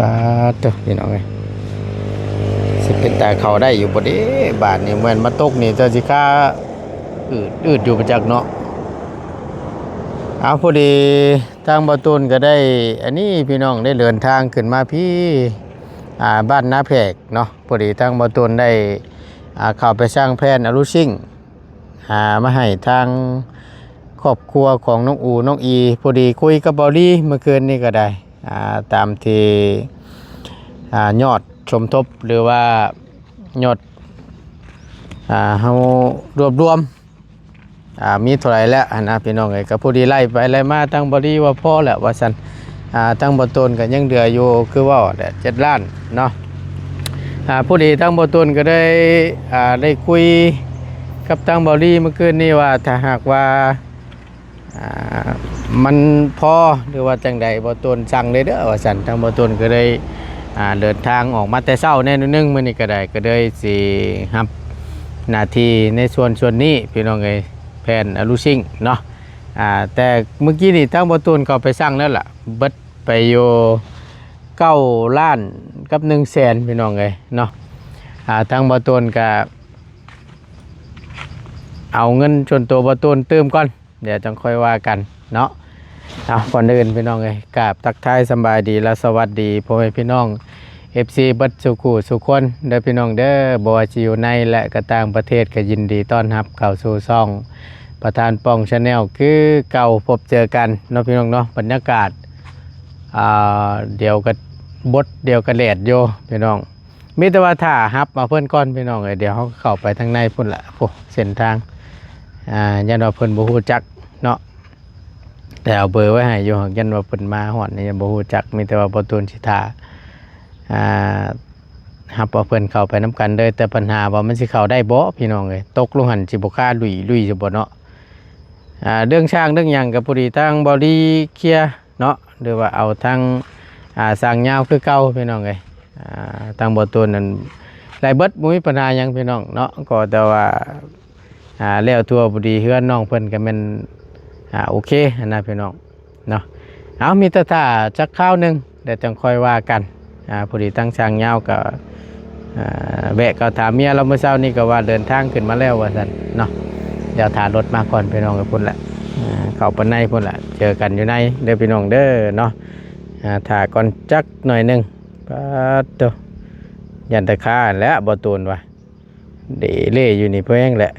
ປາດໂທ້ ພີ່ນ້ອງເອີຍ ຊິເປັນຕາເຂົ້າໄດ້ຢູ່ບໍ່ເດ້? ບາດນີ້ແມ່ນມາຕົກນີ້ ເຈົ້າຊິຄາອືດໆຢູ່ປະຈັກເນາະ. ເອົາ ພໍດີທາງບ່າວຕູນກໍໄດ້ ອັນນີ້ ພີ່ນ້ອງ ໄດ້ເດີນທາງຂຶ້ນມາພີ້ ອ່າ ບ້ານນາແພກເນາະ. ພໍດີທາງບ່າວຕູນໄດ້ ອ່າ ເຂົ້າໄປສັ່ງແຜ່ນອະລູຊິງ ອ່າ ມາໃຫ້ທາງຄອບຄົວຂອງນ້ອງອູ ນ້ອງອີ. ພໍດີຄຸຍກັບເບົາລີເມື່ອຄືນນີ້ກໍໄດ້ ອ່າ ຕາມທີ່ ອ່າ ຍອດສົມທົບ ຫຼືວ່າຍອດ ອ່າ ເຮົາລວບລວມ ອ່າ ມີເທົ່າໃດແລ້ວຫັ້ນນະ ພີ່ນ້ອງເອີຍ. ກໍພໍດີໄລ່ໄປໄລ່ມາ ທາງເບົາລີວ່າພໍແລ້ວວ່າຊັ້ນ. ອ່າ ທາງບ່າວຕູນກໍຍັງເຫຼືອຢູ່ ຄືເວົ້າແຫຼະ ເຈັດລ້ານເນາະ. ອ່າ ພໍດີທາງບ່າວຕູນກໍໄດ້ ອ່າ ໄດ້ຄຸຍກັບທາງເບົາລີເມື່ອຄືນນີ້ວ່າ ຖ້າຫາກວ່າ ອ່າ ມັນພໍ ຫຼືວ່າຈັ່ງໃດ ບ່າວຕູນສັ່ງເລີຍເດີວ່າຊັ້ນ. ທາງບ່າວຕູນກໍເລີຍ ອ່າ ເດີນທາງອອກມາແຕ່ເຊົ້າແດ່ໜ້ອຍໜຶ່ງ ມື້ນີ້ກໍໄດ້ ກໍເລີຍຊິຮັບໜ້າທີ່ໃນສ່ວນ ສ່ວນນີ້ ພີ່ນ້ອງເອີຍ ແຜ່ນອະລູຊິງເນາະ. ອ່າ ແຕ່ມື້ກີ້ນີ້ທາງບ່າວຕູນເຂົ້າໄປສັ່ງແລ້ວລະ ເບິດໄປຢູ່ເກົ້າລ້ານກັບໜຶ່ງແສນ ພີ່ນ້ອງເອີຍເນາະ. ອ່າ ທາງບ່າວຕູນກໍເອົາເງິນສ່ວນຕົວບ່າວຕູນຕື່ມກ່ອນ ດຽວຈັ່ງຄ່ອຍວ່າກັນເນາະ. ເອົາ ກ່ອນອື່ນ ພີ່ນ້ອງເອີຍ ກາບທັກທາຍສະບາຍດີ ແລະ ສະຫວັດດີພໍ່ແມ່ພີ່ນ້ອງ ເອັຟຊີ ເບິດສູ່ຄູ່ສູ່ຄົນເດີ ພີ່ນ້ອງເດີ. ບໍ່ວ່າຊິຢູ່ໃນ ແລະ ກໍຕ່າງປະເທດ ກໍຍິນດີຕ້ອນຮັບເຂົ້າສູ່ຊ່ອງປະທານປ່ອງ Channel ຄືເກົ່າ. ພົບເຈີກັນເນາະ ພີ່ນ້ອງເນາະ. ບັນຍາກາດ ອ່າ ດຽວກໍບົດ ດຽວກໍແດດຢູ່ ພີ່ນ້ອງ. ມີແຕ່ວ່າຖ້າຮັບເອົາເພິ່ນກ່ອນ ພີ່ນ້ອງເອີຍ. ດຽວເຮົາເຂົ້າໄປທາງໃນພຸ້ນລະ ໂອ້ ເສັ້ນທາງ ອ່າ ຢ້ານວ່າເພິ່ນບໍ່ຮູ້ຈັກເນາະ ແຕ່ເອົາເບີໄວ້ໃຫ້ຢູ່ ຫາກຢ້ານວ່າເພິ່ນມາຮອດນີ້ຍັງບໍ່ຮູ້ຈັກ. ມີແຕ່ວ່າບ່າວຕູນຊິຖ້າ ອ່າ ຮັບເອົາເພິ່ນເຂົ້າໄປນຳກັນເດີ. ແຕ່ບັນຫາວ່າມັນຊິເຂົ້າໄດ້ບໍ່ ພີ່ນ້ອງເອີຍ? ຕົກລົງຫັ້ນຊິບໍ່ຄາລຸຍໆ ຊິບໍ່ເນາະ. ອ່າ ເລື່ອງຊ່າງເລື່ອງຫຍັງກໍພໍດີທາງເບົາລີເຄຍ ເນາະ ຫຼືວ່າເອົາທາງ ອ່າ ຊ່າງຍາວຄືເກົ່າ ພີ່ນ້ອງເອີຍ. ອ່າ ທາງບ່າວຕູນນັ້ນໄດ້ເບິດ ບໍ່ມີບັນຫາຫຍັງ ພີ່ນ້ອງເນາະ. ກໍແຕ່ວ່າ ອ່າ ແລ້ວທົ່ວພໍດີ ເຮືອນນ້ອງເພິ່ນກໍແມ່ນ ອ່າ ໂອເຄຫັ້ນນະ ພີ່ນ້ອງເນາະ. ເອົາ ມີແຕ່ຖ້າຈັກຄາວໜຶ່ງ ແລ້ວຈັ່ງຄ່ອຍວ່າກັນ. ອ່າ ພໍດີທາງຊ່າງຍາວກໍ ອ່າ ແວະເຂົ້າຖາມເມຍລາວ ມື້ເຊົ້ານີ້ກໍວ່າເດີນທາງຂຶ້ນມາແລ້ວວ່າຊັ້ນເນາະ. ດຽວຖ້າລົດມາກ່ອນ ພີ່ນ້ອງເອີຍ ພຸ້ນແຫຼະ. ອ່າ ເຂົ້າໄປໃນພຸ້ນແຫຼະ ເຈີກັນຢູ່ໃນເດີ ພີ່ນ້ອງເດີເນາະ. ອ່າ ຖ້າກ່ອນຈັກໜ້ອຍໜຶ່ງ. ປາດໂທ້ ຢ້ານແຕ່ຄາຫັ້ນແຫຼະ ບ່າວຕູນວ່າ ເດເລຢູ່ນີ້ແພງແຫຼະ.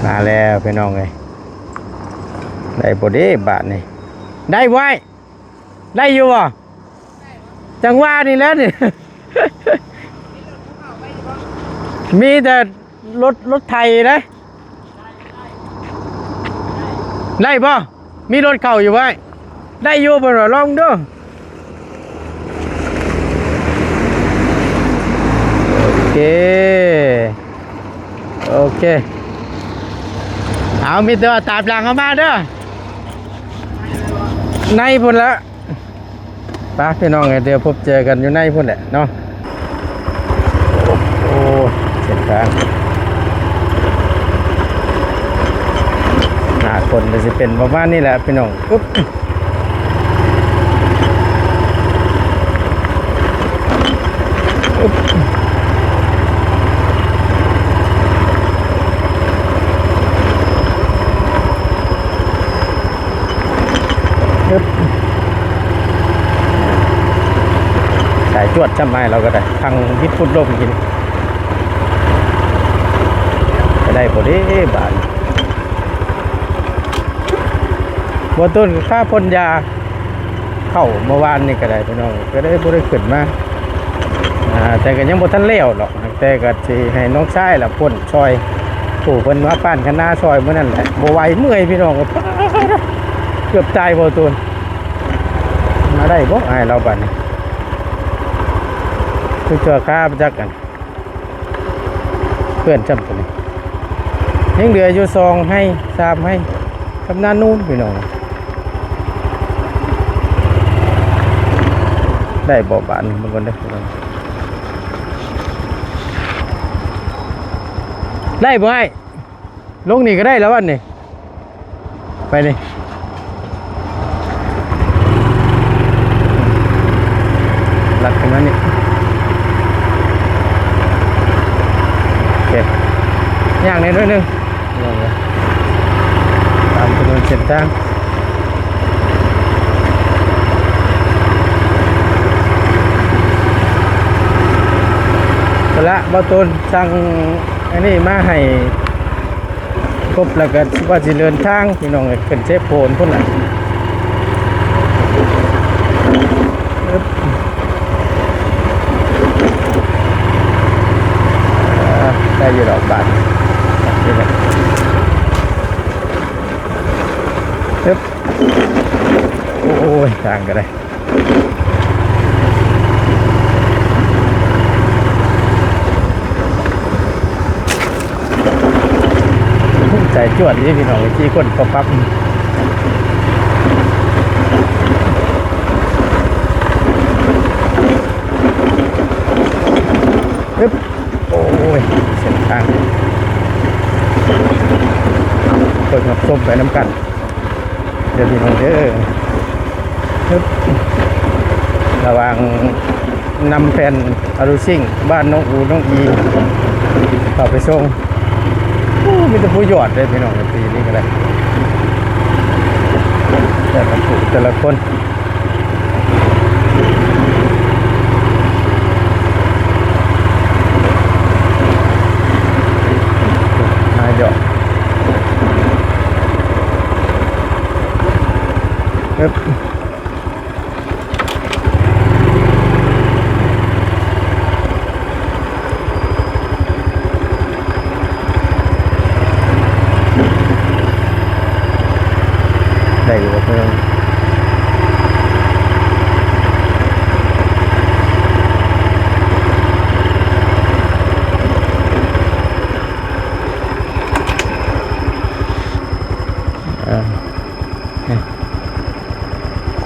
ມາແລ້ວ ພີ່ນ້ອງເອີຍ ໄດ້ບໍ່ເດ້ບາດນີ້? ໄດ້ບໍ່ອ້າຍ? ໄດ້ຢູ່ບໍ່? ຈັງຫວະນີ້ແຫຼະນີ້ ມີແຕ່ລົດ ລົດໄຖເດ້. ໄດ້ບໍ່? ມີລົດເຂົ້າຢູ່ບໍ່? ໄດ້ຢູ່ ເພິ່ນວ່າ ລອງເບິ່ງດູ. ໂອເຄ ໂອເຄ ເອົາ ມີແຕ່ວ່າຕາມຫຼັງເຮົາມາເດີ ໃນພຸ້ນລະ. ໄປ ພີ່ນ້ອງເອີຍ ດຽວພົບເຈີກັນຢູ່ໃນພຸ້ນແຫຼະເນາະ. ໂອ້ ເສັ້ນທາງ ໜ້າຝົນກໍຊິເປັນປະມານນີ້ແຫຼະ ພີ່ນ້ອງ. ອຶບ ອຶບ ອຶບ ສາຍຈວດຊ້ຳ ອ້າຍລາວກໍໄດ້ ພັງບິດປຸດລົມກິນ ໄປໄດ້ບໍ່ເດ້ບາດນີ້? ບໍ່ ຕົ້ນຂ້າພົ່ນຢາເຂົ້າເມື່ອວານນີ້ກໍໄດ້ ພີ່ນ້ອງ ກໍໄດ້ບໍ່ໄດ້ຂຶ້ນມາ. ອ່າ ແຕ່ກໍຍັງບໍ່ທັນແລ້ວດອກ ແຕ່ກໍຊິໃຫ້ນ້ອງຊາຍລະພົ່ນຊ່ອຍ ຜູ້ເພິ່ນມາປ້ານຄະນາຊ່ອຍມື້ນັ້ນແຫຼະ. ບໍ່ໄຫວ ເມື່ອຍ ພີ່ນ້ອງ ເກືອບຕາຍ ບໍ່ ໂຕນ ມາໄດ້ບໍ່ອ້າຍລາວບາດນີ້? ຄືເທື່ອຄາໄປຈັກອັນ ເພື່ອນຊ້ຳຕົວນີ້ ຍັງເຫຼືອຢູ່ສອງໄຮ່ ສາມໄຮ່ ຊຳນານນູນ ພີ່ນ້ອງ. ໄດ້ບໍ່ບາດນີ້ ເບິ່ງກ່ອນເດີ ໄດ້ບໍ່ອ້າຍ? ລົງນີ້ກໍໄດ້ລະບັດນີ້ ໄປນີ້. ນີ້ ໂອເຄ ຍ່າງແດ່ໜ້ອຍໜຶ່ງ ພີ່ນ້ອງເອີຍ ຕາມຖະໜົນເສັ້ນທາງ ເວລາເບົາໂຕນສັ່ງອັນນີ້ມາໃຫ້ຄົບ ແລ້ວກໍວ່າຊິເດີນທາງ ພີ່ນ້ອງເອີຍ ຂຶ້ນເຊໂປນພຸ້ນລະ ອຶບ ເອີ ໄດ້ຢູ່ດອກບາດນີ້ແຫຼະ ອຶບ ໂອ້ຍ ທາງກໍໄດ້ ໃຈຈວດເດ້ພີ່ນ້ອງ ຂີ່ຄົນປັບໆ ອຶບ ໂອ້ຍ ເສັ້ນທາງ ເບິ່ງຮັບຊົມໄປນຳກັນ ເດີພີ່ນ້ອງເດີ ຮຶບ ລະຫວ່າງນຳແຜ່ນອາລູຊິງ ບ້ານໜອງອູ ໜອງອີ ເຂົ້າໄປສົ່ງ ໂອ້ ມີແຕ່ຜູ້ຍອດເດ້ພີ່ນ້ອງ ປີນີ້ກໍໄດ້ ແຕ່ລະຜູ້ແຕ່ລະຄົນ ມາເຈາະ ເອີບ ໄດ້ຢູ່ບໍ່ເພິ່ນ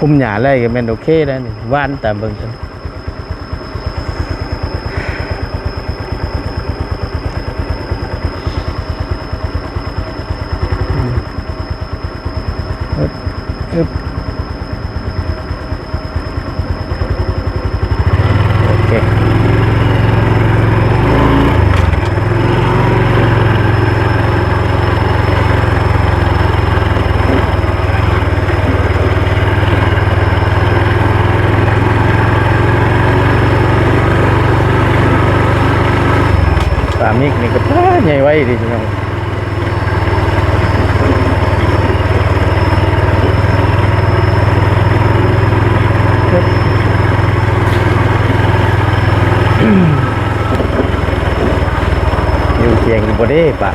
ຄຸມຫຍ້າໄດ້ກໍແມ່ນໂອເຄແລ້ວນີ້ ຫວ່ານຕາມເບິ່ງ ອຶບ ອຶບ ໂອເຄ ປາມິກນີ້ກໍ ປາ ໃຫຍ່ໄວເດ້ພີ່ນ້ອງ. ຢູ່ຄຽງຢູ່ບໍ່ເດ້ປະ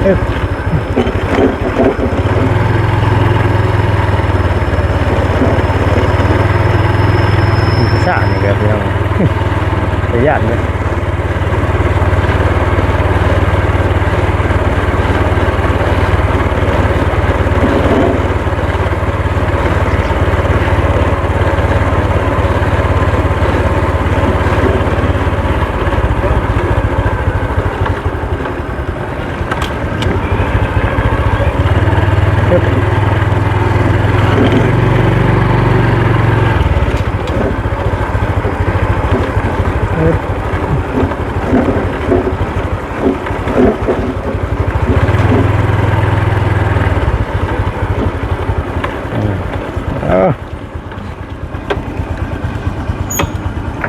ອຶບ ສານີ້ກໍເປັນຫຍັງ ຕາຢ້ານເດ້.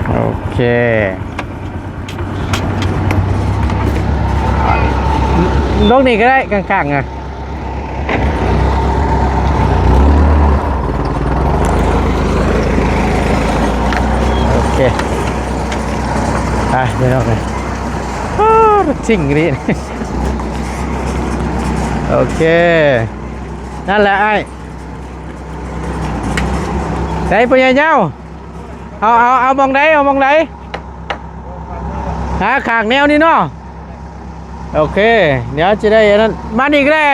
ໂອເຄ ລົງນີ້ກໍໄດ້ ຂ້າງໆ ອະ ໂອເຄ ໄປພີ່ນ້ອງເອີຍ ໂອ້ ລົດຊິງອີ່ຫຼີ ໂອເຄ ນັ້ນແຫຼະອ້າຍ ໃສພໍ່ໃຫຍ່ເຈົ້າ ເອົາ ເອົາ ເອົາໝ່ອງໃດ ເອົາໝ່ອງໃດ ຫາຂ້າງແນວນີ້ເນາະ ໂອເຄ ດຽວຈະໄດ້ອັນນັ້ນ ມານີ້ກໍໄດ້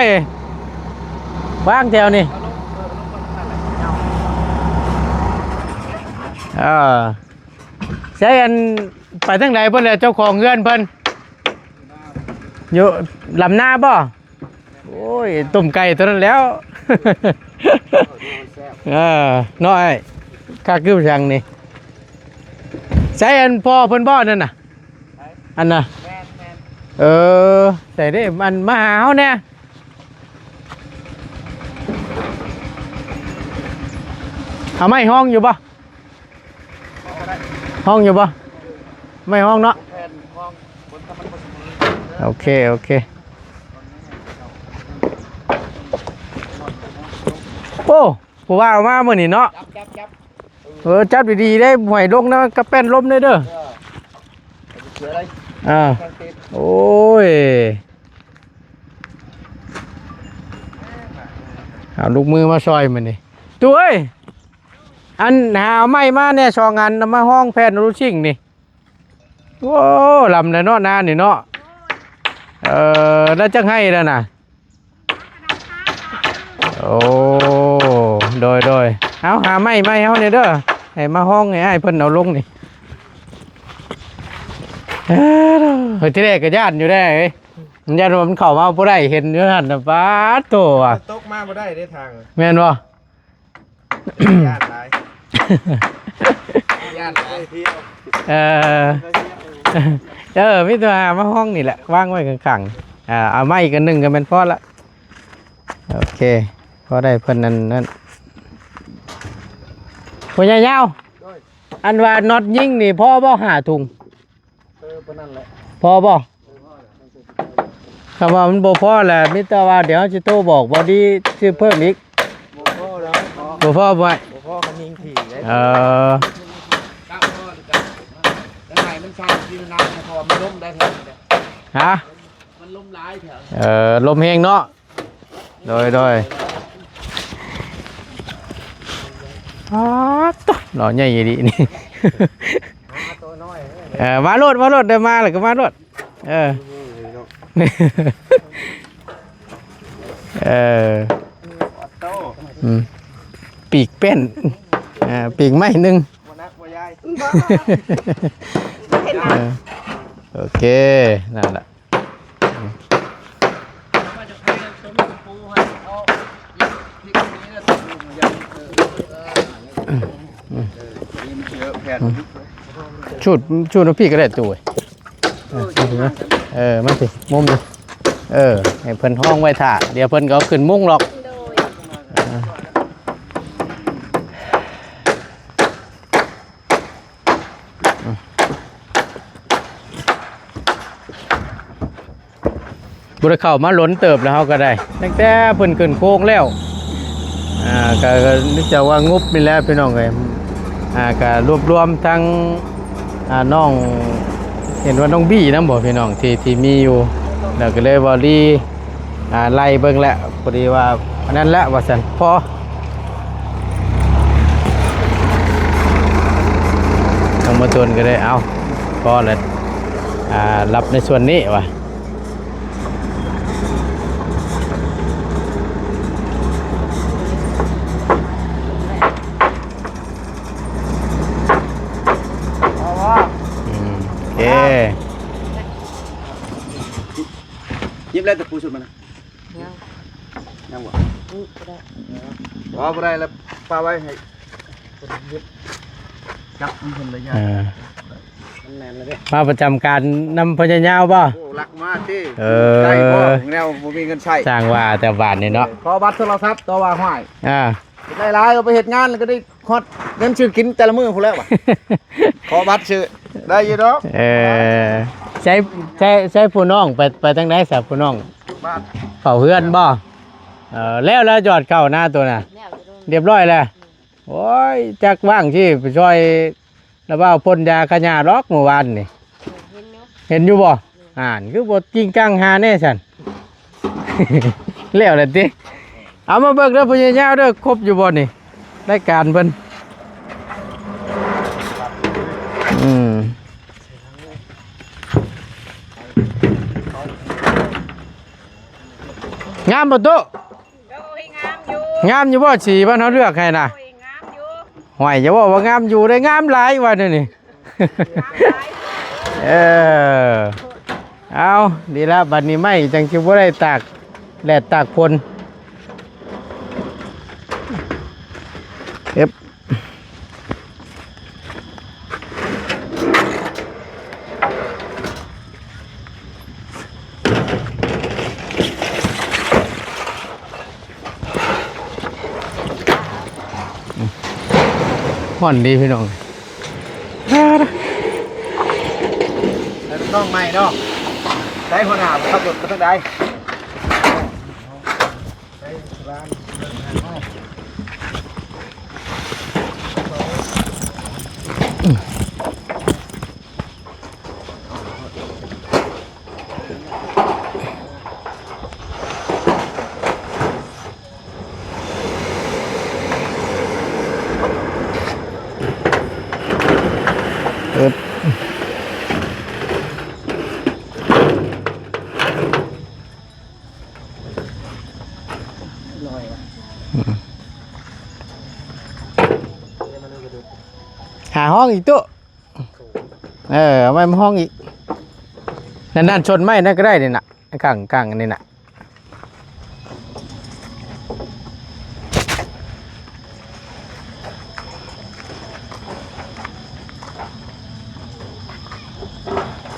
ວາງແຖວນີ້ ເອີ. ໃສ ອັນ ໄປທາງໃດເພິ່ນແຫຼະ ເຈົ້າຂອງເຮືອນເພິ່ນ ຢູ່ລຳນາບໍ່? ໂອ້ຍ ຕົ້ມໄກ່ຕົວນັ້ນແຫຼ້ວ ເອີ ນ້ອຍ ຄັກຄືຫຍັງນີ້. ໃສ ອັນ ພໍ່ເພິ່ນບໍ່ນັ້ນນະ? ອັນນະ ແມ່ນໆ ເອີ ໃສເດ້ ອັນ ມາຫາເຮົາແດ່. ເອົາໄມ້ຮອງຢູ່ບໍ່? ຮອງຢູ່ບໍ່? ໄມ້ຮອງເນາະ. ໂອເຄ ໂອເຄ. ໂອ້ ຜູ້ວ່າເອົາມາມື້ນີ້ເນາະ. ເອີ ຈັບດີໆເດ້ ບໍ່ໃຫ້ລົງນະ ກະແປ້ນລົມເດ້ເດີ. ເອີ ໂອ້ຍ ເອົາລູກມືມາຊ່ອຍມື້ນີ້ ຕູ້ເອີຍ. ອັນ ຫາເອົາໄມ້ມາແດ່ສອງອັນ ເອົາມາຮອງແຜ່ນລູກຊິງນີ້. ໂອ້ ລຳແລ້ວເນາະ ນານີ້ເນາະ. ເອີ ແລ້ວຈັກໄຮ່ແລ້ວນະ? ໂອ້ ໂດຍໆ ເອົາ ຫາໄມ້ມາໃຫ້ເຮົາແດ່ເດີ ໃຫ້ມາຮອງໃຫ້ອ້າຍເພິ່ນເອົາລົງນີ້. ເອີ ທີແລກກໍຢ້ານຢູ່ແດ່ເອີຍ ຢ້ານວ່າມັນເຂົ້າມາບໍ່ໄດ້ ເຫັນຢູ່ຫັ້ນນະ ປາດໂທ້ ຕົກມາບໍ່ໄດ້ເດ້ທາງ ແມ່ນບໍ່? ຢ້ານຫຼາຍ ຢ້ານຫຼາຍ. ເອີ ເອີ ມີແຕ່ວ່າມາຫ້ອງນີ້ແຫຼະ ວາງໄວ້ຂ້າງໆ. ອ່າ ເອົາໄມ້ກັນໜຶ່ງກໍແມ່ນພໍລະ. ໂອເຄ ພໍໄດ້ເພິ່ນນັ້ນ ນັ້ນ ພໍ່ໃຫຍ່ຍາວ ໂດຍ ອັນວ່ານັອດຍິງນີ້ພໍບໍ່ ຫ້າຖົງ? ເອີ ປານນັ້ນແຫຼະ ພໍບໍ່? ຄຳວ່າມັນບໍ່ພໍແຫຼະ ມີແຕ່ວ່າດຽວເຮົາຊິໂທບອກບໍ່ດີຊື້ເພີ່ມອີກ. ບໍ່ພໍແລ້ວ ບໍ່ພໍບໍ່? ບໍ່ພໍຄັນຍິງຖີ່ເດ້. ເອີ ໄດ້ມັນສ້າງທີ່ນານະຄອນ ມັນລົມໄດ້ແທ້. ຮະ? ມັນລົມຫຼາຍແທ້. ເອີ ລົມແຮງເນາະ. ໂດຍ ໂດຍ ອາ ໂຕ ເນາະ ໃຫຍ່ອີ່ຫຼີນີ້. ເອີ ມາໂລດ ມາໂລດ ເດີ ມາແລ້ວກໍມາໂລດ. ເອີ ເອີ ອືມ ປີກແປ້ນ ອ່າ ປີກໄມ້ໜຶ່ງ. ບໍ່ໜັກບໍ່ໃຫຍ່ ເອີ ໂອເຄ ນັ້ນລະ. ສູດ ສູດມາພີ້ກໍໄດ້ຕູ້ເອີຍ. ເອີ ມາພີ້ ມຸມນີ້ ເອີ ໃຫ້ເພິ່ນຫ້ອງໄວ້ຖ້າ ດຽວເພິ່ນກໍເອົາຂຶ້ນມຸ້ງດອກ. ໂດຍ ເອີ. ບໍ່ໄດ້ເຂົ້າມາດົນເຕີບແລ້ວ ເຮົາກໍໄດ້ ຕັ້ງແຕ່ເພິ່ນຂຶ້ນໂຄງແລ້ວ ອ່າ ກໍ ກໍຮູ້ຈັກວ່າງົບນີ້ແຫຼະພີ່ນ້ອງເອີຍ. ອ່າ ກໍລວບລວມທັງ ອ່າ ນ້ອງ ເຫັນວ່ານ້ອງບີ້ນຳບໍ່ພີ່ນ້ອງ ທີ່ ທີ່ມີຢູ່ ແລ້ວກໍເລີຍວ່າລີ ອ່າ ໄລ່ເບິ່ງແຫຼະ ພໍດີວ່າອັນນັ້ນແຫຼະວ່າຊັ້ນ. ພໍ ທາງໝໍໂຕນກໍໄດ້ ເອົາ ພໍແລ້ວ ອ່າ ຮັບໃນສ່ວນນີ້ວ່າ ອືມ ໂອເຄ. ຍິບແລ້ວຕະປູຊຸດມັນນະ? ຍັງ ຍັງບໍ່? ອື ບໍ່ໄດ້ ບໍ່ໄດ້ແລ້ວ ປະໄວ້ໃຫ້ເພິ່ນຍິບ ຈັບມັນເພິ່ນໄດ້ຍາກ. ເອີ ມັນແໜ້ນແລ້ວເດ້ ມາປະຈຳການນຳພໍ່ໃຫຍ່ຍາວບໍ່? ໂອ້ ລັກມາຕິ. ເອີ ໃຊ້ບໍ່ ແນວບໍ່ມີເງິນໃຊ້ ສ້າງວ່າແຕ່ບ້ານນີ້ເນາະ. ຂໍບັດໂທລະສັບ ຕໍ່ວ່າ ຫ້ວຍ ອ່າ ໄດ້ຫຼາຍ ເອົາໄປເຮັດງານ ແລ້ວກໍໄດ້ຮອດເງິນຊື້ກິນແຕ່ລະມື້ພຸ້ນແຫຼະຫວາ. ຂໍບັດຊື້ ໄດ້ຢູ່ດອກ. ເອີ ໃຊ້ ໃຊ້ ໃຊ້ຜູ້ນ້ອງໄປ ໄປທາງໃດຊະ ຜູ້ນ້ອງ? ບ້ານ ເຂົ້າເຮືອນບໍ່? ເອີ ແລ້ວ ແລ້ວຢອດເຂົ້ານາໂຕນະ? ແລ້ວ ຮຽບຮ້ອຍແລ້ວ. ໂອ້ຍ ຈັກວ່າງຊິໄປຊ່ອຍລະບ່າວພົ່ນຢາຂະຫຍ້າດອກມື້ວານນີ້. ເຫັນຢູ່ ເຫັນຢູ່ບໍ່? ອ່ານ ຄືບໍ່ຈິງຈັງຫາແດ່ຊັ້ນ. ແລ້ວແຫຼະຕິ. ເອົາມາເບິ່ງເດີ ພໍ່ໃຫຍ່ຍາວເດີ ຄົບຢູ່ບໍ່ນີ້ ລາຍການເພິ່ນ? ອືມ ງາມບໍ່ໂຕ? ໂດຍ ງາມຢູ່. ງາມຢູ່ບໍ່ ສີບ້ານເຮົາເລືອກໃຫ້ນະ? ໂດຍ ງາມຢູ່. ຫ້ວຍ ຢ່າເວົ້າວ່າງາມຢູ່ເດ້ ງາມຫຼາຍວ່າແນວນີ້. ເອີ ເອົາ ດີລະ ບັດນີ້ໄມ້ຈັ່ງຊິບໍ່ໄດ້ຕາກແດດຕາກຝົນ. ເອີບ ຮ້ອນດີພີ່ນ້ອງ. ໃສ່ລູກນ້ອງໃໝ່ເນາະ. ໃສ່ຫົວໜ້າຂັບລົດໄປທາງໃດ? ອືມ ຫາຫ້ອງອີກຕຸ. ເອີ ເອົາໄມ້ມາຫ້ອງອີກ. ນັ້ນໆ ຊົນໄມ້ນັ້ນກໍໄດ້ນີ້ນະ ຂ້າງໆ ອັນນີ້ນະ.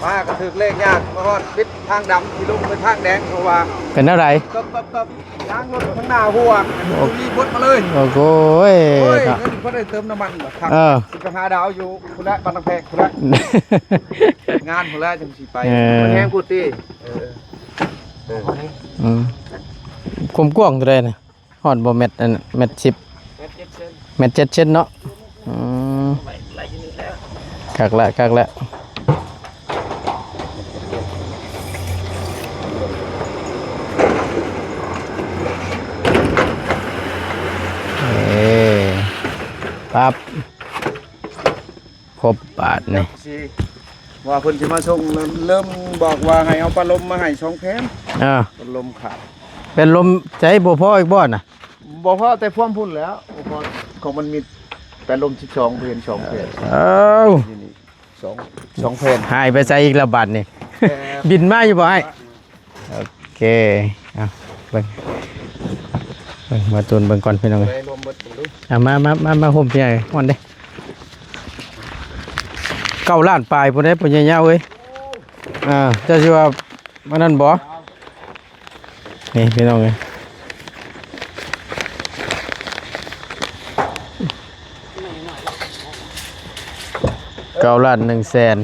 ມາກໍຖືກເລກຍາກ ມາຮອດປິດທາງດຳທີ່ລົງໄປທາງແດງ ເພາະວ່າ ເປັນແນວໃດ? ຕັບໆໆ ທາງລົດຂ້າງໜ້າຫົວ ໂອ້ ມີບົດມາເລີຍ. ໂອ້ໂຫຍ ໂອ້ຍ ເນາະ ເງິນພໍໄດ້ເຕີມນ້ຳມັນ ເອີ ຊິໄປຫາດາວຢູ່ພຸ້ນແຫຼະ ບ້ານນາແພກພຸ້ນແຫຼະ ງານພຸ້ນແຫຼະຈັ່ງຊິໄປ. ເອີ ມັນແຮງໂພດຕິ. ເອີ ເອີ ອືມ ຄວາມກວ້າງເທົ່າໃດນະ? ຮອດບໍ່ແມັດ ອັນ ແມັດສິບ ແມັດເຈັດເຊັນ ແມັດເຈັດເຊັນເນາະ. ອືມ ຄັກລະ ຄັກລະ. ເອີ ປັບ ຄົບບາດນີ້ ຊິວ່າເພິ່ນຊິມາສົ່ງ ເລີ່ມ ເລີ່ມບອກວ່າໃຫ້ເອົາພັດລົມມາໃຫ້ສອງແຜ່ນ. ເອີ ພັດລົມຂາດ ພັດລົມໃຊ້ບໍ່ພໍອີກບໍ່ນະ? ບໍ່ພໍແຕ່ພວມພຸ້ນແລ້ວ ບໍ່ພໍ ຂອງມັນມີພັດລົມສິບສອງແຜ່ນ ສອງແຜ່ນ. ເອີ ນີ້ ນີ້ ສອງ ສອງແຜ່ນ ຫາຍໄປໃສອີກລະບາດນີ້? ແຕ່ ບິນມາຢູ່ບໍ່ອ້າຍ? ໂອເຄ ເອົາເບິ່ງ ເບິ່ງ ມາຕູນເບິ່ງກ່ອນພີ່ນ້ອງເອີຍ. ໄດ້ລວມເບິດເບິ່ງດູ. ອ່າ ມາ ມາ ມາ ມາໂຮມພີ່ອ້າຍ ຮ້ອນເດ້. ເກົ້າລ້ານປາຍພຸ້ນເດ້ ພໍ່ໃຫຍ່ຍາວເອີຍ. ອ່າ ເຈົ້າຊິວ່າອັນນັ້ນບໍ່? ນີ້ພີ່ນ້ອງເອີຍ ເກົ້າລ້ານໜຶ່ງແສນ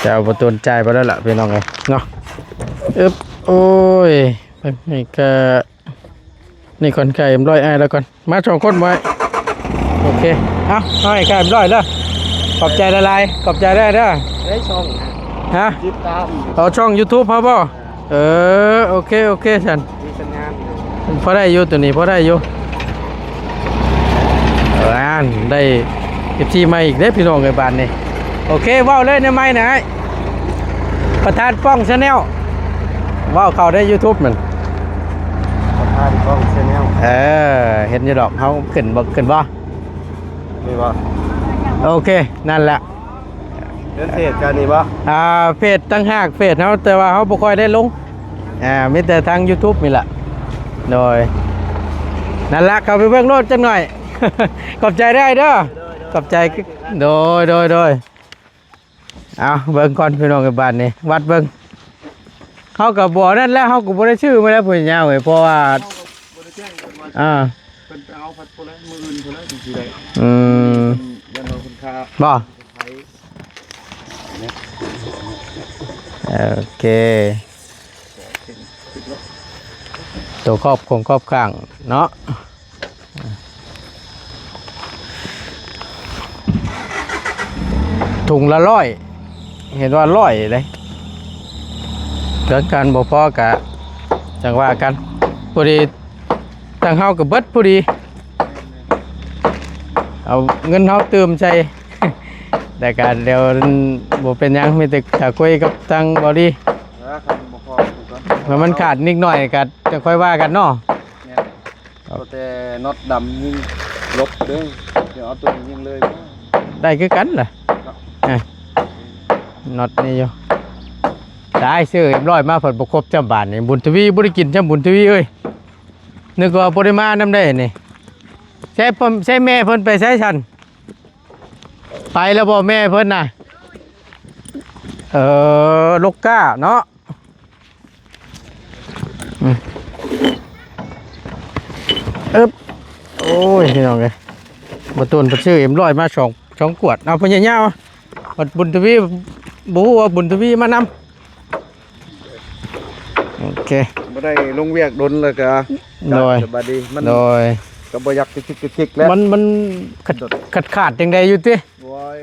ແຕ່ວ່າບໍ່ຕົນຈ່າຍໄປແລ້ວລະພີ່ນ້ອງເອີຍເນາະ. ອຶບ ໂອ້ຍ ນີ້ກະ ນີ້ກ່ອນ ໄກ່ເອັມຮ້ອຍອ້າຍລາວກ່ອນ. ມາສອງຄົນບໍ່ອ້າຍ? ໂອເຄ ເອົາ ເອົາໃຫ້ໄກ່ເອັມຮ້ອຍເດີ. ຂອບໃຈຫຼາຍໆ ຂອບໃຈເດີ ເດີ. ໄດ້ຊ່ອງ ຮະ? ຕິດຕາມ ເອົາຊ່ອງຢູທູບເຮົາບໍ່? ເອີ ໂອເຄ ໂອເຄຊັ້ນ ມີສັນຍານຢູ່ ພໍໄດ້ຢູ່ ໂຕນີ້ພໍໄດ້ຢູ່. ເອີ ໄດ້ເອັຟຊີໃໝ່ອີກເດ້ພີ່ນ້ອງເອີຍບາດນີ້. ໂອເຄ ເວົ້າເລີຍໃນໄມນະອ້າຍ ປະທານປ້ອງແຊນແນວ ເວົ້າເຂົ້າໃນຢູທູບນັ້ນ ປະທານປ້ອງແຊນແນວ. ເອີ ເຫັນຢູ່ດອກ ເຮົາຂຶ້ນບໍ່ ຂຶ້ນບໍ່? ນີ້ບໍ່? ໂອເຄ ນັ້ນແຫຼະ. ເປັນເພຈກັນນີ້ບໍ່? ອ່າ ເພຈຕ່າງຫາກ ເພຈເຮົາ ແຕ່ວ່າເຮົາບໍ່ຄ່ອຍໄດ້ລົງ ອ່າ ມີແຕ່ທາງຢູທູບນີ້ແຫຼະ. ໂດຍ ນັ້ນລະ ເຂົ້າໄປເບິ່ງໂລດຈັກໜ້ອຍ. ຂອບໃຈເດີອ້າຍເດີ ຂອບໃຈ. ໂດຍ ໂດຍ ໂດຍ. ເອົາ ເບິ່ງກ່ອນພີ່ນ້ອງເອີຍບາດນີ້ ວັດເບິ່ງ. ເຮົາກໍບໍ່ນັ້ນແຫຼະ ເຮົາກໍບໍ່ໄດ້ຊື້ມາແລ້ວ ຜູ້ຍາວເອີຍ ເພາະວ່າ ບໍ່ໄດ້ແຈ້ງເພິ່ນວ່າ ອ່າ ເພິ່ນໄປເອົາພັດພຸ້ນແຫຼະ ມື້ອື່ນພຸ້ນແຫຼະ ຈັ່ງຊິໄດ້. ອືມ ເພິ່ນຢ້ານວ່າເພິ່ນຄາ ບໍ່? ໂອເຄ ໂຕຂອບຄົງຂອບຂ້າງເນາະ ຖົງລະຮ້ອຍ ເຫັນວ່າຮ້ອຍເດ້. ເລື່ອງການບໍ່ພໍກະຈັ່ງວ່າກັນ ພໍດີ ທາງເຮົາກໍເບິດພໍດີ ເອົາເງິນເຮົາຕື່ມໃສ່ ແຕ່ກະດຽວບໍ່ເປັນຫຍັງ ມີແຕ່ຖ້າຄຸຍກັບທາງເບົາດີ ເອີ ຄັນບໍ່ພໍ ເພາະມັນຂາດນິດໜ້ອຍກະຈະຄ່ອຍວ່າກັນເນາະ. ແມ່ນ ເອົາແຕ່ນັອດດຳຍິງລົບເດີ ດຽວເອົາໂຕນີ້ຍິງເລີຍ ໄດ້ຄືກັນລະ. ນັອດນີ້ຢູ່. ຕາຍ ຊື້ເອັມຮ້ອຍມາພັດບໍ່ຄົບຈ້ຳບາດນີ້. ບຸນທະວີບໍ່ໄດ້ກິນຈ້ຳ ບຸນທະວີເອີຍ. ນຶກວ່າບໍ່ໄດ້ມານຳໄດ໋ນີ້. ໃຊ້ເພິ່ນ ໃຊ້ແມ່ເພິ່ນໄປໃສຊັ້ນ? ໄປແລ້ວບໍ່ແມ່ເພິ່ນນະ? ເອີ ລົກກ້າເນາະ. ອືມ ອຶບ ໂອ້ຍ ພີ່ນ້ອງເອີຍ ບໍ່ຕູນເພິ່ນຊື້ເອັມຮ້ອຍມາສອງ ສອງຂວດ. ເອົາ ພະຍາຍາມ ບັດບຸນທະວີບໍ່ຮູ້ວ່າບຸນທະວີມານຳ. ໂອເຄ ບໍ່ໄດ້ລົງວຽກດົນແລ້ວກະ ໂດຍ ສະບາຍດີ. ມັນ ໂດຍ ກໍບໍ່ຢາກກະຊິກກະຊິກແລ້ວ ມັນ ມັນຂາດ ຂາດໆຈັ່ງໃດຢູ່ຕິ. ໂອ້ຍ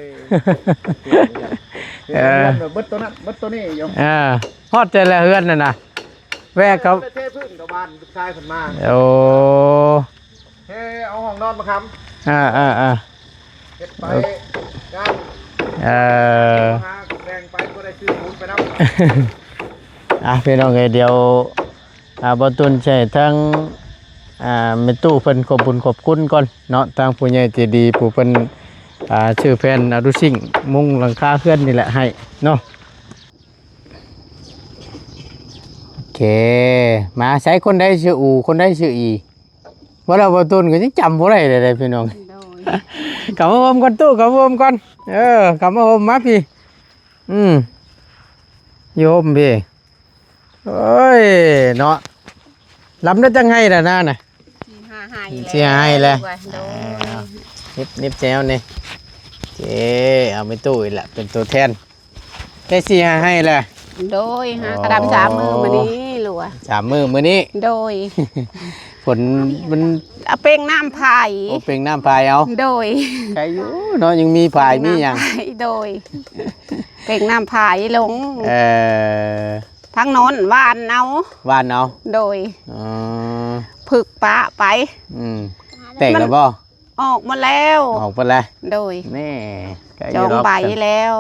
ເອີ ເບິດໂຕນັ້ນເບິດໂຕນີ້ຢູ່. ເອີ ຮອດແຕ່ລະເຮືອນນັ້ນນະ ແວະເຂົາ ເທພື້ນກັບບ້ານລູກຊາຍເພິ່ນມາ. ໂອ້ ເທເອົາຫ້ອງນອນມາຄ້ຳ. ອ່າໆໆ ເຮັດໄປງານ. ເອີ ຫາແບ່ງໄປ ບໍ່ໄດ້ຊື້ປູນໄປນຳ. ອ່ະ ພີ່ນ້ອງເອີຍ ດຽວ ອ່າ ບ່າວຕຸນຊິໃຫ້ທາງ ອ່າ ແມ່ຕູ້ເພິ່ນຂອບບຸນຂອບຄຸນກ່ອນເນາະ ທາງຜູ້ໃຫຍ່ໃຈດີຜູ້ເພິ່ນ ອ່າ ຊື້ແຜ່ນອາດູຊິງ ມຸງຫຼັງຄາເຮືອນນີ້ແຫຼະໃຫ້ເນາະ. ໂອເຄ ມາ ໃສຄົນໃດຊື່ອູ ຄົນໃດຊື່ອີ ບໍ່ແລ້ວບ່າວຕຸນກໍຍັງຈຳບໍ່ໄດ້ເລີຍເດ້ພີ່ນ້ອງ. ໂດຍ ເຂົ້າມາໂຮມກ່ອນຕູ້ ເຂົ້າມາໂຮມກ່ອນ. ເອີ ເຂົ້າມາໂຮມ ມາພີ້. ອືມ ຢູ່ໂຮມພີ້. ໂອ້ຍ ເນາະ ລຳໄດ້ຈັກໄຮ່ລະນານະ? ສີ່ຫ້າໄຮ່ ສີ່ຫ້າໄຮ່ແລ້ວ. ໂດຍ ເອີ ນິບ ນິບແຈວນີ້ ເຈ້ ເອົາແມ່ຕູ້ອີກລະ ເປັນຕົວແທນ. ໄດ້ສີ່ຫ້າໄຮ່ແລ້ວ. ໂດຍ ຫາກະດຳສາມມື້ມື້ນີ້ລູກ ສາມມື້ມື້ນີ້. ໂດຍ ຝົນມັນ ອາ ເປັ່ງນ້ຳພາຍ. ໂອ້ ເປັ່ງນ້ຳພາຍເອົາ. ໂດຍ ໄກຢູ່ເນາະ ຍັງມີພາຍມີຫຍັງ. ໂດຍ ເປັ່ງນ້ຳພາຍລົງ. ເອີ ທາງໂນ້ນຫວ່ານເອົາ ຫວ່ານເອົາ. ໂດຍ ອໍ ຜຶກປະໄປ. ອືມ ແຕກແລ້ວບໍ່? ອອກໝົດແລ້ວ ອອກໝົດແລ້ວ. ໂດຍ ແມ່ ຈອງໃບແລ້ວ.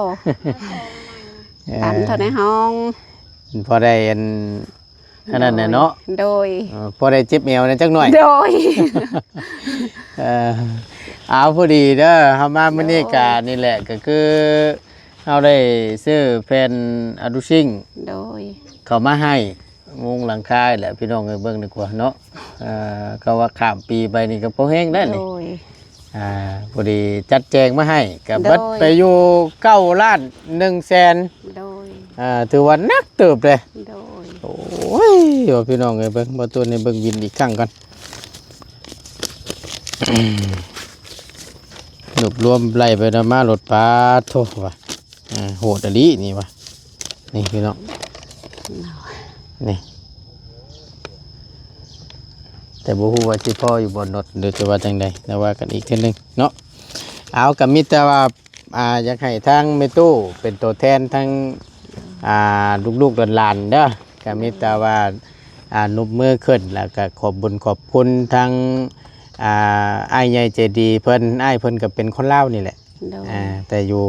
ເອີ ຕາມເທົ່າໃນຫ້ອງ ພໍໄດ້ອັນ ອັນນັ້ນແຫຼະເນາະ. ໂດຍ ເອີ ພໍໄດ້ເຈັບແອວແດ່ຈັກໜ້ອຍ. ໂດຍ ເອີ ເອົາ ພໍດີເດີ ເຮົາມາມື້ນີ້ກະ ໂດຍ ນີ້ແຫຼະ ກໍຄື ເຮົາໄດ້ຊື້ແຜ່ນອາດູຊິງ ໂດຍ ເຂົ້າມາໃຫ້ ມຸງຫຼັງຄາແຫຼະພີ່ນ້ອງເອີຍ. ເບິ່ງດີກວ່າເນາະ ເອີ ກໍວ່າຂ້າມປີໄປນີ້ກໍພໍແຮງແລ້ວນີ້. ໂດຍ ອ່າ ພໍດີຈັດແຈງມາໃຫ້ ກໍເບິດ ໂດຍ ໄປຢູ່ເກົ້າລ້ານໜຶ່ງແສນ. ໂດຍ ອ່າ ຖືວ່າໜັກເຕີບເດ້. ໂດຍ ໂອ້ຍ ວ່າພີ່ນ້ອງເອີຍ ເບິ່ງ ບ່າວຕຸນໃຫ້ເບິ່ງວິນອີກຄັ້ງກ່ອນ. ລວບລວມໄລ່ໄປນຳມາໂລດ ປາດໂທ້ວ່າ ອ່າ ໂຫດອີ່ຫຼີນີ້ວ່າ ນີ້ພີ່ນ້ອງ ນີ້ ແຕ່ບໍ່ຮູ້ວ່າຊິພໍຢູ່ບໍ່ນັອດ ຫຼື ຈະວ່າຈັ່ງໃດ ແຕ່ວ່າກັນອີກເທື່ອໜຶ່ງເນາະ. ເອົາ ກໍມີແຕ່ວ່າ ອ່າ ຢາກໃຫ້ທາງແມ່ຕູ້ເປັນຕົວແທນທັງ ອ່າ ລູກໆຫຼານໆເດີ ກໍມີແຕ່ວ່າ ອ່າ ນົບມືຂຶ້ນ ແລ້ວກໍຂອບບຸນຂອບຄຸນທັງ ອ່າ ອ້າຍໃຫຍ່ໃຈດີເພິ່ນ. ອ້າຍເພິ່ນກໍເປັນຄົນລາວນີ້ແຫຼະ ໂດຍ ອ່າ ແຕ່ຢູ່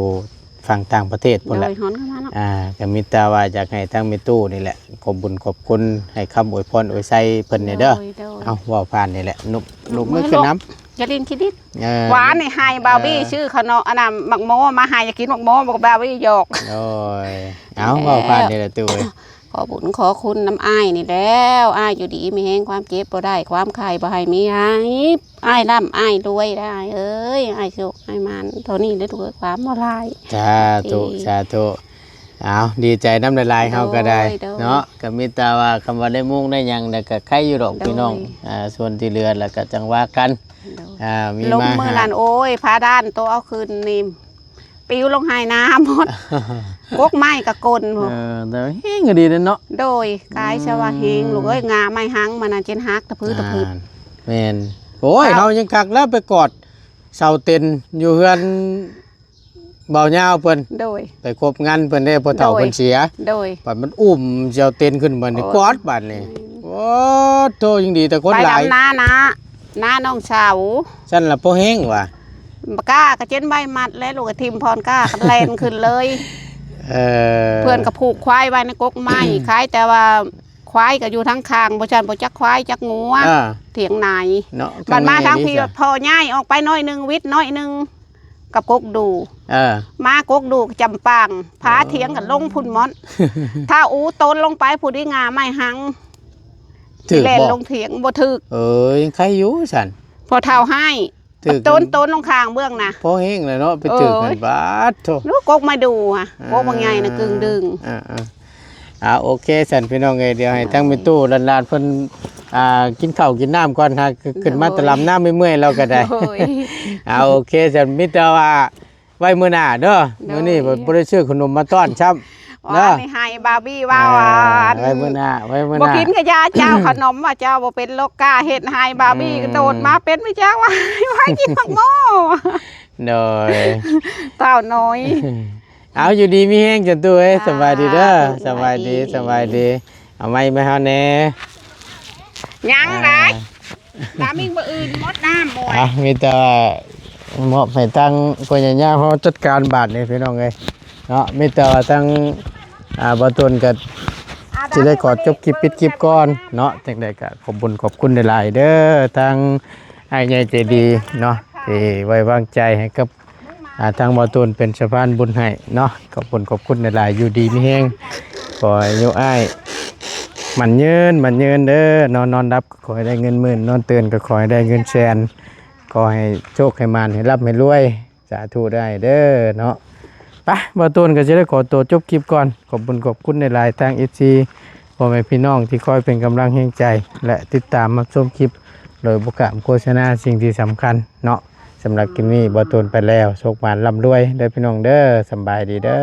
ຝັ່ງຕ່າງປະເທດພຸ້ນແຫຼະ. ໂດຍ ຮ້ອນເຂົ້າມາເນາະ. ອ່າ ກໍມີແຕ່ວ່າຢາກໃຫ້ທາງແມ່ຕູ້ນີ້ແຫຼະ ຂອບບຸນຂອບຄຸນ ໃຫ້ຄຳອວຍພອນອວຍໄຊເພິ່ນແດ່ເດີ. ໂດຍ ໂດຍ ເອົາ ເວົ້າຜ່ານນີ້ແຫຼະ ນົບ ນົບມືຂຶ້ນນຳ. ຢ່າຫຼິ້ນຂີ້ດິດ. ເອີ ວານນີ້ໃຫ້ບ່າວບີຊື້ເຂົ້າເນາະ ອັນນັ້ນໝາກໂມມາໃຫ້ ຢາກກິນໝາກໂມ ບອກບ່າວບີຫຍອກ. ໂດຍ ເອົາ ເວົ້າຜ່ານນີ້ແຫຼະຕູ້ເອີຍ. ຂໍບຸນຂໍຄຸນນຳອ້າຍນີ້ແລ້ວ ອ້າຍຢູ່ດີມີແຮງ ຄວາມເຈັບບໍ່ໄດ້ ຄວາມໄຂ້ບໍ່ໃຫ້ມີ ໃຫ້ອ້າຍລ່ຳອ້າຍລວຍເດີອ້າຍເອີຍ ອ້າຍໂຊກອ້າຍໝານ. ເທົ່ານີ້ເດີລູກເອີຍ ຄວາມບໍ່ຫຼາຍ. ສາທຸ ສາທຸ ເອົາ ດີໃຈນຳຫຼາຍໆ ເຮົາກໍໄດ້ ໂດຍ ໂດຍ ເນາະ. ກໍມີແຕ່ວ່າຄຳວ່າໄດ້ມຸງໄດ້ຫຍັງ ແລ້ວກໍໄຄຢູ່ດອກ ໂດຍ ພີ່ນ້ອງ ອ່າ ສ່ວນທີ່ເຫຼືອແລ້ວກໍຈັ່ງວ່າກັນ. ໂດຍ ອ່າ ມີ ລົມ ມາ ມື້ນັ້ນ ໂອ້ຍ ຜ້າດ້ານໂຕເອົາຂຶ້ນນີ້ ປິວລົງໄຮ່ນາໝົດ ກົກໄມ້ກະກົນພຸ້ນ. ເອີ ແຕ່ວ່າແຮງອີ່ຫຼີເດ້ເນາະ. ໂດຍ ກາຍຊະວ່າແຮງ ອືມ ລູກເອີຍ ງ່າໄມ້ຫັງມັນນະຈົນຫັກຕະພຶດຕະພຶດ. ອ່າ ແມ່ນ ໂອ້ຍ ເຮົາຍັງຄັກແລ້ວໄປກອດເສົາເຕັນຢູ່ເຮືອນບ່າວຍາວເພິ່ນ. ໂດຍ ໄປຄົບງານເພິ່ນເດ້ ພໍ່ເຖົ້າ ໂດຍ ເພິ່ນເສຍ. ໂດຍ ບັດມັນອຸ້ມເສົາເຕັນຂຶ້ນ ບັດນີ້ ໂອ້ຍ ກອດ ບັດນີ້. ໂອ້ ໂທ້ ຍັງດີແຕ່ຄົນຫຼາຍ ໄປດຳນານະ ນານ້ອງສາວ ຊັ້ນລະພໍແຮງວ່າ ບໍ່ກ້າກະເຈັນໃບມັດແລ້ວ ລູກກະຖິ້ມພອນກ້າກະແລ່ນຂຶ້ນເລີຍ. ເອີ ເພື່ອນກະຜູກຄວາຍໄວ້ໃນກົກໄມ້ ຄາຍແຕ່ວ່າຄວາຍກະຢູ່ທາງຂ້າງ ບໍ່ຊັ້ນບໍ່ຈັກຄວາຍຈັກງົວ ອ່າ ຖຽງນາຍເນາະ. ບັດມາທາງພີ້ ພໍ່ຍ້າຍອອກໄປໜ້ອຍໜຶ່ງ ວິດໜ້ອຍໜຶ່ງ ກັບກົກດູ່ ເອີ ມາກົກດູ່ຈຳປາງ ພາຖຽງກັນລົງພຸ້ນໝົດ ຖ້າອູຕົນລົງໄປຜູ້ດີງາໄມ້ຫັງ ຖືກບໍ່ ຊິແລ່ນລົງຖຽງບໍ່ຖືກ ເອີຍ ຍັງໄຄຢູ່ຊັ້ນ ພໍເຖົ້າຮ້າຍ ຖືກ ໂຕນ ໂຕນລົງຂ້າງເບື້ອງນະ ພໍແຮງແລ້ວເນາະ ໄປຖືກ ໂອ້ຍ ຫັ້ນ ບາດໂທ້ ລູກກົກໄມ້ດູ່ຫະ ອ່າ ກົກບັກໃຫຍ່ນະ ກຶ່ງດຶງ ອ່າໆ ອ່າ ໂອເຄຊັ້ນພີ່ນ້ອງເອີຍ ດຽວໃຫ້ ອ່າ ທາງແມ່ຕູ້ຫຼານໆເພິ່ນ ອ່າ ກິນເຂົ້າກິນນ້ຳກ່ອນ ຫາ ໂດຍ ຂຶ້ນມາຕະລຳນ້ຳເມື່ອຍໆ ລາວກໍໄດ້ ໂດຍ ອ່າ ໂອເຄຊັ້ນ ມີແຕ່ວ່າ ໄວ້ມື້ໜ້າເດີ ໂດຍ ມື້ນີ້ບໍ່ ບໍ່ໄດ້ຊື້ຂະໜົມມາຕ້ອນຊ້ຳ ວ່າ ເດີ ນີ້ໃຫ້ບາບີວ່າ ອ່າ ຫວານ ໄວ້ມື້ໜ້າ ໄວ້ມື້ໜ້າ ບໍ່ກິນກະຢ່າເຈົ້າ ຂະໜົມວ່າເຈົ້າບໍ່ເປັນໂລກາ ເຮັດໃຫ້ບາບີ ອືມ ກະໂດດມາເປັນໄປຈັກວ່າ ໃຫ້ກິນໝາກໂມ ໂດຍ ເຕົ້ານ້ອຍ ເອົາ ຢູ່ດີມີແຮງຈັນຕູ້ເອີຍ ອ່າ ສະບາຍດີເດີ ໂດຍ ສະບາຍດີ ສະບາຍດີ ສະບາຍດີ ເອົາໄມ້ມາໃຫ້ເຮົາແດ່ ຍັງ ອ່າ ໄດ໋ ຕາມິງມື້ອື່ນໝົດນ້ຳ ໂອ້ຍ ອ່ະ ມີແຕ່ວ່າມອບໃຫ້ທາງພໍ່ໃຫຍ່ຍາມເຮົາຈັດການບາດນີ້ພີ່ນ້ອງເອີຍເນາະ ມີແຕ່ວ່າທາງ ອ່າ ບ່າວຕູນກໍ ອ່າ ຊິໄດ້ຂໍຈົບຄລິບປິດຄລິບກ່ອນເນາະ ຈັ່ງໃດກໍຂອບບຸນຂອບຄຸນຫຼາຍໆເດີ ທາງອ້າຍໃຫຍ່ໃຈດີເນາະ ທີ່ໄວ້ວາງໃຈໃຫ້ກັບ ອ່າ ທາງບ່າວຕູນເປັນສະພານບຸນໃຫ້ເນາະ ຂອບຄຸນຂອບຄຸນຫຼາຍໆ ຢູ່ດີມີແຮງ ຂໍໃຫ້ອາຍຸອ້າຍໝັ້ນຍືນ ໝັ້ນຍືນເດີເນາະ ນອນຫຼັບກໍຂໍໃຫ້ໄດ້ເງິນໝື່ນ ນອນຕື່ນກໍຂໍໃຫ້ໄດ້ເງິນແສນ ຂໍໃຫ້ໂຊກໃຫ້ໝານ ໃຫ້ລ່ຳໃຫ້ລວຍ ສາທຸໄດ້ເດີເນາະ ໄປ ບ່າວຕູນກໍຊິໄດ້ຂໍຕົວຈົບຄລິບກ່ອນ ຂອບຄຸນຂອບຄຸນຫຼາຍໆ ທາງເອັຟຊີ ພໍ່ແມ່ພີ່ນ້ອງທີ່ຄອຍເປັນກຳລັງແຮງໃຈ ແລະ ຕິດຕາມຮັບຊົມຄລິບໂດຍບໍ່ຂ້າມໂຄສະນາ ສິ່ງທີ່ສຳຄັນເນາະ ສຳລັບຄລິບນີ້ບ່າວຕູນໄປແລ້ວ ໂຊກໝານລ່ຳລວຍເດີພີ່ນ້ອງເດີ ສຳບາຍດີເດີ.